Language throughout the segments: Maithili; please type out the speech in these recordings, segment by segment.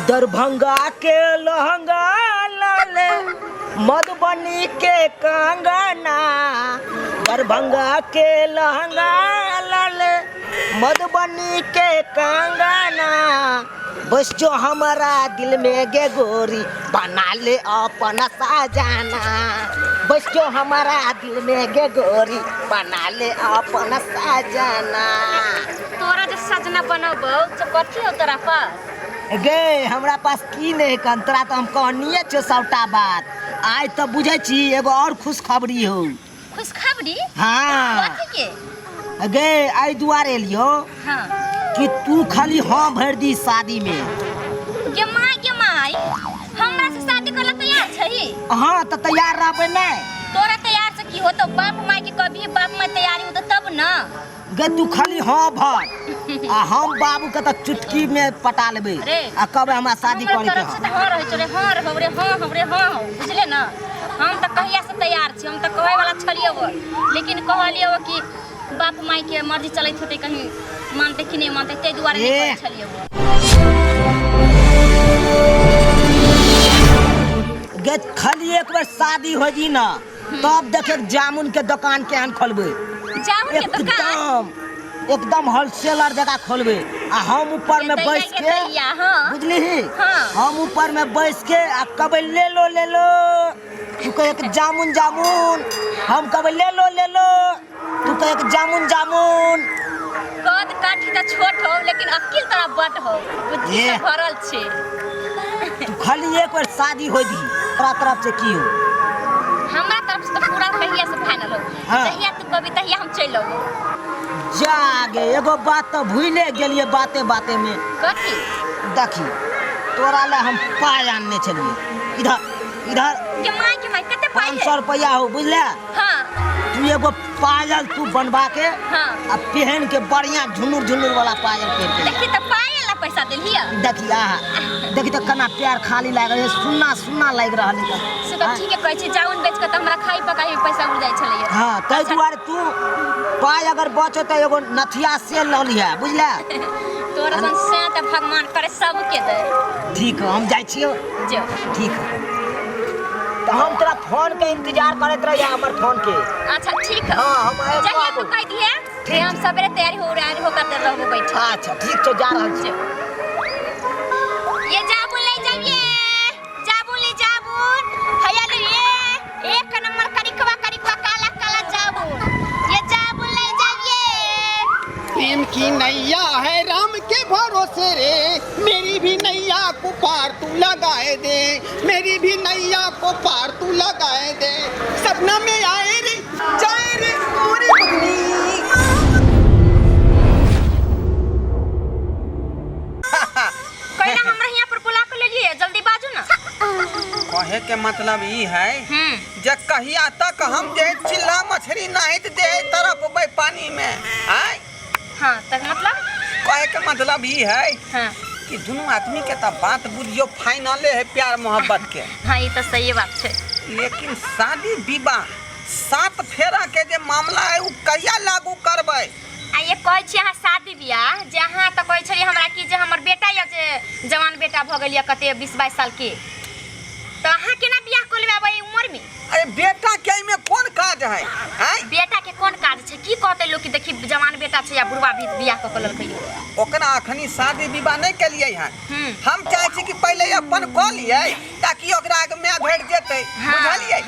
दरभंगा के लहंगा लाले, मधुबनी के कंगना। दरभंगा के लहंगा लाले, मधुबनी के कंगना। बस जो हमारा दिल में गे गोरी, बना ले अपन साजाना। बस जो हमारा दिल में गे गोरी, बना ले अपन साजाना। तोरा जे सजना बनबौ तो कथी हो तोरा पास? गे, हमरा पास की नहीं कन, तोरा तो हम कहनिए छो सबटा बात। आइ तऽ बुझै छी एगो और खुशखबरी हो। खुशखबरी? हाँ। कथी के? गे, एहि दुआरे एलियो कि तू खाली हाँ भरि दी शादी में। गे माय, गे माय, हमरा से शादी करला तैयार छही? हाँ, तऽ तैयार रहबै नहि? तोरा तैयार से की होतो? बाप माय के कभी बाप माय तैयारी होतो तब ना। गे, तू खाली हाँ भर आ हम बाबू के तऽ चुटकी में पटा लेबै। अरे, आ कहबै हमरा शादी हमरा करे के। तरफ से तऽ हाँ रहै छौ रे, हाँ रहौ रे, हाँ हौ रे, हाँ हौ, बुझले ना? हम तऽ कहिया से तैयार छी। हम तऽ कहै वाला छलियै वो, लेकिन कहलियै वो कि बाप माय के मर्जी चलैत होतै, कहीं मानतै कि नहि मानतै, ताहि दुआरे नहि ए। कहै छलियै वो। गे, खाली एक बेर शादी हो जी ना, तब देखे जामुन के दुकान केहन खोलबै। जामुन के दुकान? एकदम एकदम होलसेलर जगह खोलबै आ हम ऊपर में दैया बैस के के दैया, हाँ। बुझलिही? हाँ। हम ऊपर में बैस के आ कबै ले लो, ले लो, तू कहे कि जामुन जामुन। हम कहबै ले लो, ले लो, तू कहे कि जामुन जामुन। कद काठी तऽ छोट हो, लेकिन अकिल तोरा बड हो, बुद्धि से ए। भरल छै। तू खाली एक बार शादी हो दी, तोरा तरफ से की हो? हमरा तरफ से तऽ पूरा कहिया से फाइनल हो। जहिया तू कहबी तहिया हम चलि अबो। जागे, एगो बात तऽ भूले गेलिए बाते बाते में। कथी? देखी, तोरा ले हम पाय आनने छलिए। इधर इधर। के माय, के माय, कते पाय पाँच है? सौ रुपया हो, बुझले? हाँ। तू एगो पायल तू बनवा के आ पहन के, बढ़िया झुनुर झुनुर वाला पायल पहन के। देखी तऽ पायल ला पैसा देलियै? देखी, आहा, देखी तऽ केना प्यार खाली लागल है, सुन्ना सुन्ना लागि रहल है। से तऽ ठीके कहै छी, जाउन बेच के तऽ हमरा खाइ पकाइ में पैसा उड़ जाइ छलैया। हाँ, ताहि दुआरे तू पाय अगर बचो तऽ एगो नथिया से लऽ लिहे, बुझले? तोरा सन से तऽ भगवान करे सबके दे। ठीक है, हम जाइ छियौ। जो। ठीक है, तऽ हम तोरा फोन के इंतजार करैत रहिए, हमर फोन के। अच्छा, ठीक है। हाँ, हम आएब। जहिया तू आबो। कह दिहे, ठीक। हम सवेरे तैयारी हो रहा हो कर रहबो बैठल। अच्छा, ठीक छौ, जा रहल छी। ये जामुन ले जाइए, जामुन ले, जामुन हैया ले, ये एक नंबर करिकवा करिकवा काला काला जामुन, ये जामुन ले जाइए। प्रेम की नैया है राम के भरोसे रे, मेरी भी नैया को पार तू लगाए दे, मेरी भी नैया को पार तू लगाए दे। सपना में आए रे जाए रे मोरे बदनी। कैला हमरा यहाँ पर बुला के लेलिए? जल्दी बाजू ना। कहे के मतलब ई है जे कहिया तक हम जे चिल्ला मछली नाहित दे तरफ पानी में आय। हाँ, तक मतलब? कहे के मतलब ई है कि दुनू आदमी के त बात बुझियो फाइनले है प्यार मोहब्बत के। हाँ, ये तो सही बात छै। लेकिन शादी विवाह सात फेरा के जे मामला है, उ कहिया लागू करबै? आ ये कहै छी अहाँ शादी बियाह, जे अहाँ तऽ कहै छलियै हमरा कि जे हमर बेटा यऽ, जे जवान बेटा भऽ गेल यऽ, कते 20-22 साल के, तऽ अहाँ केना बियाह कऽ लेबै आब एहि उमरमे? अरे, बेटा के एहिमे कोन काज है, आँय? बेटा के कोन काज छै? की कहतै लोक कि देखी जवान बेटा छै या बुढ़वा भी बियाह कऽ के लेलकै यौ। ओकरा अखनी शादी विवाह नहि केलियै हन। हम चाहै छी कि पहिले अपन कऽ लियै, ताकि ओकरा आगे माय भेट जेतै। बुझलियै?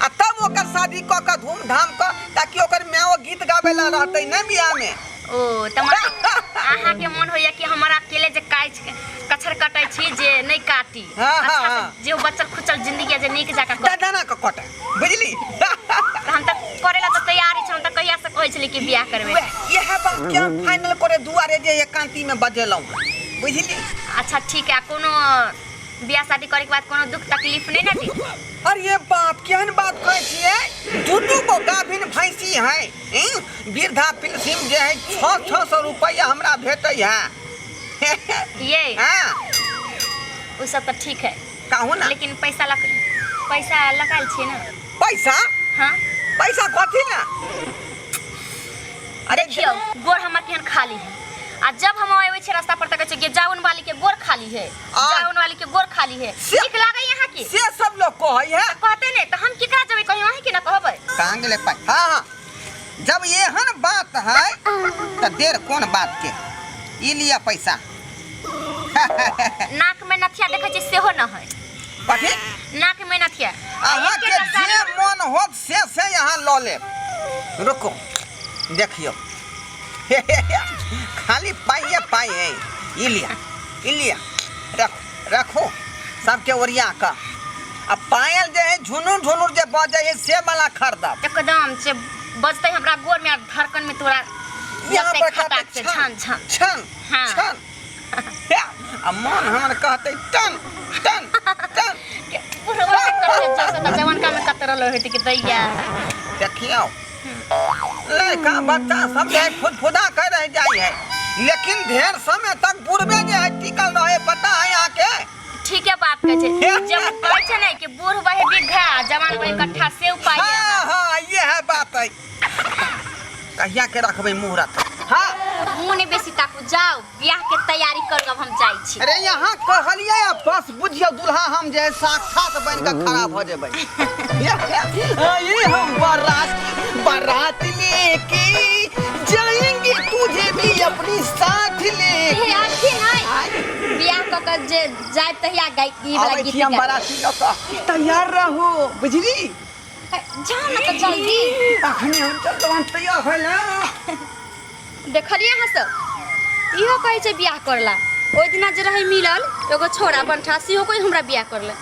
आ तब ओकर शादी कऽ कऽ धूमधाम कऽ, ताकि ओकर मायो गीत गाबै लए रहतै ने बियाह मे। ओ तऽ मतलब अहाँके मन होइया कि हमरा अकेले जे काटि कछर कटै छी जे नहि काटी। हाँ, अच्छा से जे बचल खुचल जिंदगी है जे नीक जकाँ कटी। दादा कऽ कटै, बुझली? तऽ हम तऽ करे ला तऽ तैयारी छी। हम तऽ कहिया से कहै छली कि बियाह करबै। वएह इएह बात के हम फाइनल करे दुआरे जे एकांती में बजेलहुँ, बुझली? अच्छा, ठीक है। आ कोनो बियाह शादी करे के बाद कोनो दुख तकलीफ नहीं ना दी? अरे बाप, केहन बात कहै छियै? दू दू गो गाभिन भैंसी है, ई? वृद्धा पेंशन जे है 600 रुपैआ हमरा भेटै है। ये हाँ। उ सब तऽ ठीक है। कहू ना। लेकिन पैसा लग पैसा लगायल छियै ना? पैसा? हाँ। पैसा कथी ना? अरे देखियौ, गोड़ हमर केहन खाली है। आ जब हम आबै छियै रास्ता पर तऽ कहै छै कि जाउन वाली के गोर खाली है, आ। जाउन वाली के गोर खाली है। से- नीक लागै अहाँ के? से सब लोग कहै है। कहते ने तऽ हम केकरा जेबै कहियो, अहीं के ना कहबै? कहाँ गेलै पाइ? हाँ हाँ, जब एहन बात है तऽ देर कोन बात के, ई लिअ पैसा। नाक में नथिया देखै छियै सेहो न है। कथी? नाक में नथिया। अहाँ के जे मन होत से से यहाँ लऽ लेब। रुको, देखियौ, खाली पाइए पाइ है। ई लिअ, ई लिअ, रखो रखो सबके ओरिया कऽ। आ पायल जे है झुनुर झुनुर जे बजै है से वाला खरीदब। एकदम से बजतै हमरा गोर में आ धड़कन में तोरा यहाँ लगतै पर खटाक से छन छन छन। हाँ। छन आ मन हमर कहतै टन टन टन। बुढ़वा के करते जैसे तऽ जवानका में कत रहलो होते कि दैया। देखियौ, लड़का बच्चा सब जे है फुदफुदा कर रह जाइ है, लेकिन ढेर समय तक बुढ़बे जे है टिकल रहे, पता है अहाँके? ठीके बात कहै छै। जब कहै छै ने कि बूढ़ बहे बीघा जवान बहे कट्ठा, से उपाय है। हाँ हाँ, ये है बात है। कहिया के रखबै मुहूर्त? हाँ, मुँह नहि बेसी ताकू, जाउ बियाह के तैयारी करू, अब हम जाइ छी। अरे यहाँ कहलियै आ बस बुझियौ दुल्हा हम जे है साक्षात बनि कऽ खड़ा भऽ जेबै। ये हम बारात बारात लेके जाएंगे, तुझे भी अपनी साथ लेके। हे अथी नहि, बियाह कऽ कऽ जे जायब तहिया गाय ई वाला आबै गीत छी हम गायब। बाराती लऽ कऽ, तैयार रहू, बुझली? जाउ ने तऽ जल्दी। अखने हम चललहुँ तैयार होय लए। देखलियै अहाँ सब, इहो कहै छै बियाह करला। ओहि दिना जे रहै मिलल एगो छोड़ा बंठा, सेहो कोई हमरा बियाह करला।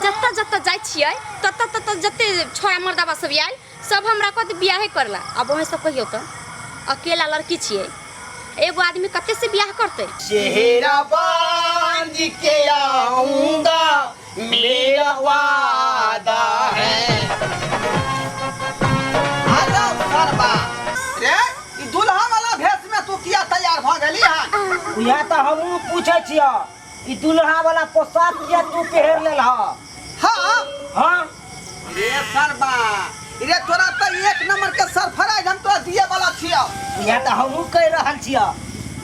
जतऽ जतऽ जाइ छियै ततऽ ततऽ जते छोड़ा मर्दाबा सब आयल सब हमरा कहत बियाहे करला। आब अहाँ सब कहियौ तऽ अकेला लड़की छियै, एगो आदमी कते से बियाह करतै? चेहरा बांध के आऊंगा, मेरा वादा है। आ जाओ सरबा रे, ई दुल्हा वाला भेष में तू किया तैयार भ गेली हन? उएह तऽ हमहूँ पूछै छियह, ई दुल्हा वाला पोशाक किया तू पहिर लेल ह? हाँ। हाँ। रे सरबा रे, तोरा तऽ एक नंबर के सरफराज हम तोरा दिए वाला छियौ। इएह तऽ हमहूँ कहि रहल छियह,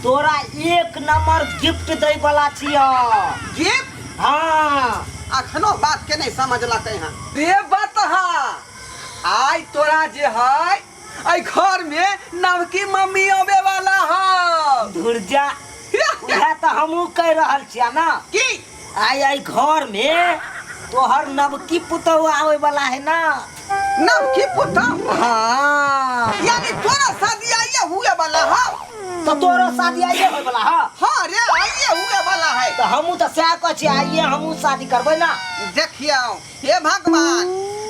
तोरा एक नंबर गिफ्ट दै वाला छियह। गिफ्ट? हाँ। अखनो बात के नहीं समझलकै हन। रे बतहा, आइ तोरा जे है एहि घर में नवकी मम्मी आवे वाला है। धुरजा, उएह तऽ हमहूँ कहि रहल छियह ना। की? आइ एहि घर में तोहर नवकी पुतहु आवे वाला है ना। नवकी पुतहु? हाँ। यानी तोरा शादी आइए हुए वाला है? तो तोरो शादी आइए होए वाला है? हाँ रे, आइए हुए वाला है। तो हमहूँ तऽ सएह कहै छियै, आइए हमहूँ शादी करबै ना। देखियौ हे भगवान,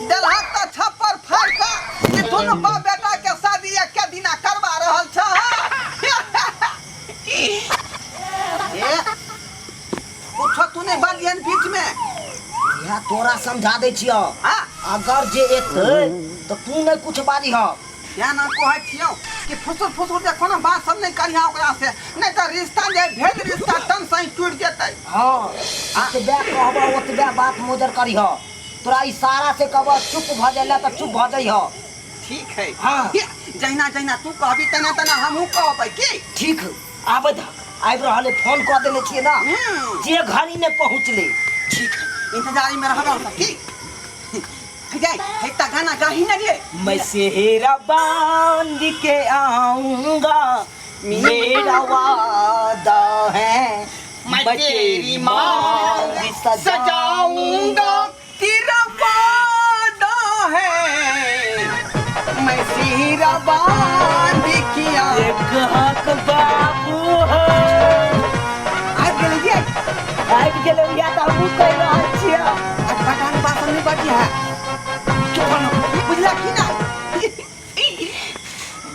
देलहक तऽ छप्पर फाड़ कऽ ई दुनू बाप बेटा के शादी एके दिना करवा रहल छ। ए, कुछो तू नहीं बाजियन बीच में। इएह तोरा समझा दै छियौ। हाँ। अगर जे एतै तऽ तू नहि कुछ बाजिह। क्या ना कहै छियौ कि फुसुर फुसुर जे कोनो बात सब नहीं करिहा ओकरा से, नहीं तऽ रिश्ता जे भेल रिश्ता तन सही टूट जेतै। हाँ, जतबे कहबह ओतबे बात मोजर करिह। तोरा इशारा से कहबह चुप भऽ जाइला तऽ चुप भऽ जइह। ठीक है। हाँ। हे, जहिना जहिना तू कहबी तेना तेना हमहूँ कहबै की? ठीक, आबै धक, आबि रहल है, फोन कऽ देने छियै ना। जे घड़ी नहि पहुँचलै। ठीक है, इंतजारी में रहब हम सब की? हे जाय, हे ता गाना गाही ना रे। मैं सेहरा बांध के आऊंगा, मेरा वादा है। मैं तेरी मांग सजाऊंगा, तेरा वादा है। मैं सेहरा बांध के आऊंगा। एक हक बाबू हो। आबि गेलै जे। आबि गेलै, इएह तऽ हमहूँ कहि रहल छियै। आज पटान बासन नहीं बाजी है, चुप रहो, बुझला की ना?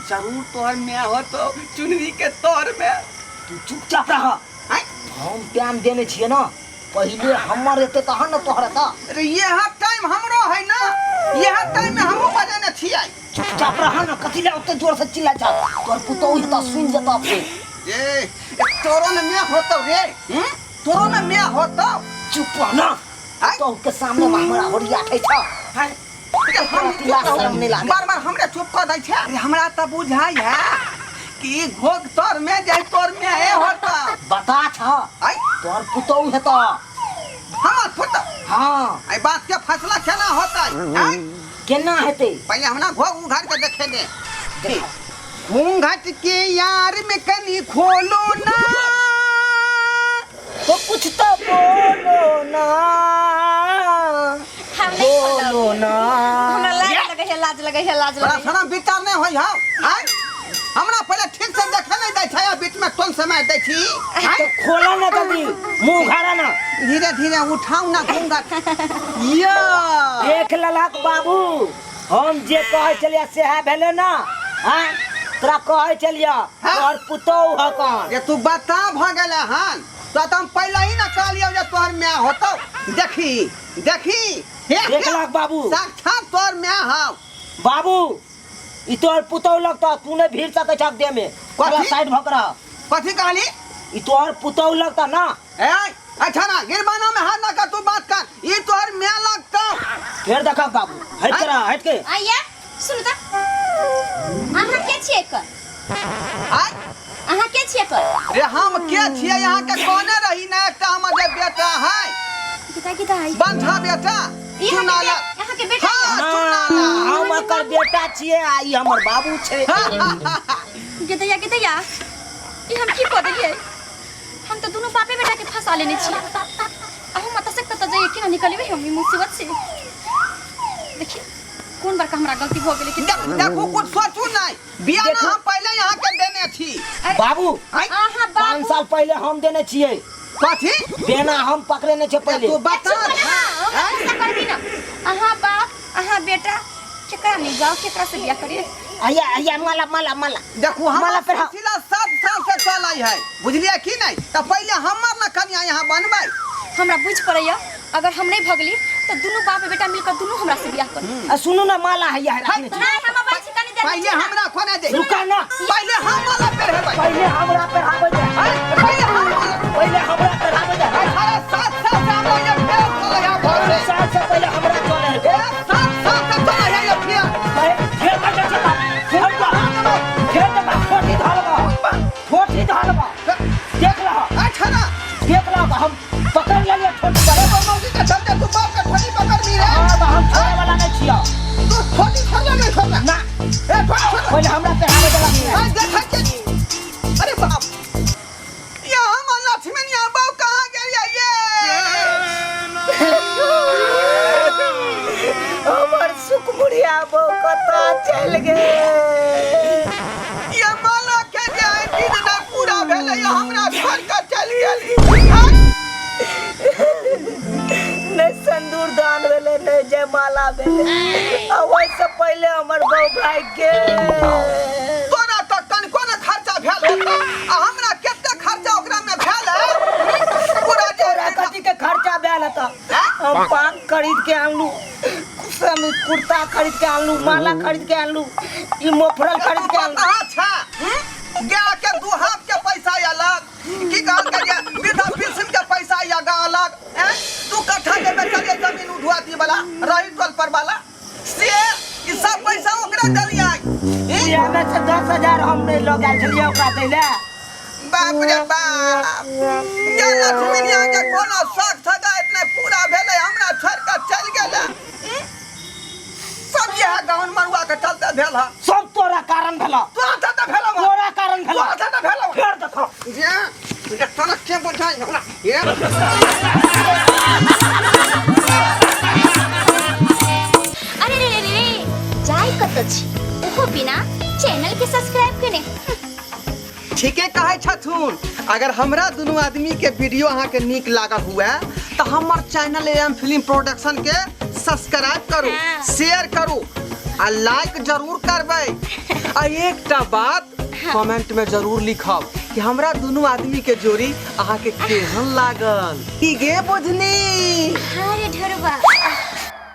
जरूर तोहर माय हो तो चुनरी के तोर में। तू चुपचाप रह। आँय? हम टाइम देने छियै ना, पहिले हमर एतै तहन ने तोहर एतऽ। अरे यह टाइम हमरो है ना, यह टाइम में हमहूँ बजेने छियै। चुपचाप रह ना, कथी लए ओते जोर से चिल्ला छह? तोहर पुतोहु हेतऽ सुनि जेतऽ फेर। ए, तोरो ने माय होतौ रे, हम्म? तोरो ने माय होतौ। चुप रह ना, आँय? पुतोहु के सामने में हमरा होरिया ठै छह। आँय? अरे हम तोरा तिला शरम नहि लागै? बार बार हमरे चुप कऽ दै छै। अरे हमरा तऽ बुझाइ है की घोघ तोर में जाय तोर में ए होता। बता छ। आई तोर पुतौ हेता। हमर पुतौ? हाँ। आई बात के फैसला केना होता? आई केना हेतै? पहले हमरा घोघ उघार के देखे दे। घूंघट के यार में कनी खोलो ना, तो कुछ तो बोलो ना, हम नहीं खोलब। बोलो ना। हमरा लाज लगे है, लाज लगे है, लाज बड़ा लगे है। शरम विचार नहीं होई हौ। आय हमरा पहले ठीक से देखे नहीं दै छै, आ बीच में टोन समय दै छी। आय तो खोला ना जल्दी, मुंह उघारा ना, धीरे धीरे उठाऊ ना घूंघट। या देख ललक बाबू, हम जे कहै छलियै सेहे भेलै ना। आय तोरा कहै छलियै हाँ? तोहर पुतहु हकन। जे तू बता भ गेलै हन तो हम पहले ही ना कहलियौ जे तोहर माय होतौ। देखी देखी, हे, देख लक बाबू, साक्षात तोहर माय हौ। बाबू ई तोहर पुतहु लगतौ, तू नहीं भीड़ सकै छक देह में। कथी? साइड भऽ के रह। कथी कहली? ई तोहर पुतहु लगतौ ना। ए अच्छा ना गिरबाना में हाथ ना कर, तू बात कर, ई तोहर माय लगतौ। फेर देखक बाबू, हट के रह, हट के। आइया सुन त, अहाँ के छियै कर? आय अहाँ के छियै कर? रे हम के छियै यहाँ के कोने रही ना, एकटा हमर जे बेटा है किता किता है बंठा बेटा, ई अहाँ के चुनाला। अहाँ के बेटा हाँ, है? चुनाला। हम एकर बेटा छियै आ ई हमर बाबू छै। गेदैया गेदैया, ई हम की कऽ देलियै? हम तऽ दुनू बापे बेटा के फंसा लेने छियै। अहूँ माता से कतऽ जाइए, केना निकलबै हम ई मुसीबत से? देखिए कोन बड़का हमरा गलती भऽ गेलै कि देखू कुछ सोचू नहीं, बियाह ना देखू। हम पहले यहाँ के देने छी। बाबू आय अहाँ 5 बाबू साल पहले हम देने छियै। कथी बेना हम पकड़ेने छियै पहले। तू बता। चुप ना, हमरा गुस्सा कर दी ना। अहाँ बाप अहाँ बेटा केकरा नहीं जाओ, केकरा से बियाह करिए? आया आया माला माला माला। देखू हम माला पर सिलसिला 7 साल से चलै है, बुझलियै की नहीं? तो पहले हमर ना कनिया यहाँ बनबै। हमरा बुझ पड़ैया अगर हम नहीं भगली तो दुनू बाप बेटा मिलकर दुनू हमरा से बियाह कर। आ सुनू ना, माला है यहाँ रखने छी। नहीं हम अबै छी कनी देर। पहले हमरा कोने दे। रुका ना, पहले हम माला पहिरबै। पहले हमरा पहिराबै दे। पहले हम माला, पहले हमरा पहिराबै दे। अरे 7 साल से हमरा ये फेर चलै है घर से। 7 साल से पहले हमरा चलै है। 7 साल से चलै है ये फेर। फेर कटे छै बाप, फेर का, फेर देखा, ठोठी धरबा, ठोठी धरबा। देख लह। अच्छा ना। देख लह, हम पकड़ लेलियै ठोठी पर। अरे मौसी के चलते तू बाप के ठोठी पकड़ ली रे। हाँ, तो हम छोड़े वाला नहीं छियै। तू ठोठी छोड़ला नहीं छोड़ला? ना। ए, ठोठी छोड़ला। पहले हमरा पहिराबै देला। हाँ, देखै के। अरे बाप, ये हमर लक्ष्मणिया बाप कहाँ गेल ये? हमर सुखमुड़िया बहू कतऽ चलि गेल? ये माला के जे आइ दिन नहि पूरा भेलै, ये हमरा छोड़ि कऽ चलि गेली। नहि सिन्दूर दान भेलै, नहि जयमाला भेलै, आ ओहिसँ पहिले हमर बहू भागि गेल। तोरा तऽ कनिको ने खर्चा भेल होतौ, आ हमरा कते खर्चा ओकरा में भेल है? पूरा जे तोरा कथी के खर्चा भेल हेतौ? हम पान खरीद के आनलू, कुर्ता खरीद के आनलू, माला खरीद के आनलू, ई मोफरल खरीद के आनलू। अच्छा, गाय के दू हाथ के पैसा अलग, की कहल के जे वृद्धा पेंशन के पैसा अलग, हैं? 2 कट्ठा के बेचलिए जमीन उठुआती वाला, रही टोल पर वाला, से ई सब पैसा ओकरा देलियै। बियाह में से 10,000 हम नहीं लऽ गेल छलियै ओकरा दै लए। बाप रे बाप, जे लक्ष्मणिया के कोनो शौक सगाइत नहि पूरा भेलै, हमरा छोड़ि कऽ चलि गेलै। सब इएह गहन मरुआ के चलते भेल हँ। सब तोरा कारण भेल। तोरा चलते भेल हँ। तोरा कारण भेल। तोरा चलते भेल हँ। फेर देखो। जे, जे तोरा के बुझाइ हमरा? ये। अरे रे रे रे, जाय कतऽ छी? ओहो बिना चैनल के सब्सक्राइब केने। ठीके कहै छथुन। अगर हमरा दुनू आदमी के वीडियो अहाँ के नीक लागल हुए तो हमर चैनल एम फिल्म प्रोडक्शन के सब्सक्राइब करू, हाँ। शेयर करू आ लाइक जरूर करबै। आ एकटा बात कमेंट में जरूर लिखब कि हमरा दुनू आदमी के जोड़ी अहाँ के केहन लागल। की गे बुझनी? हाँ रे ढोरबा।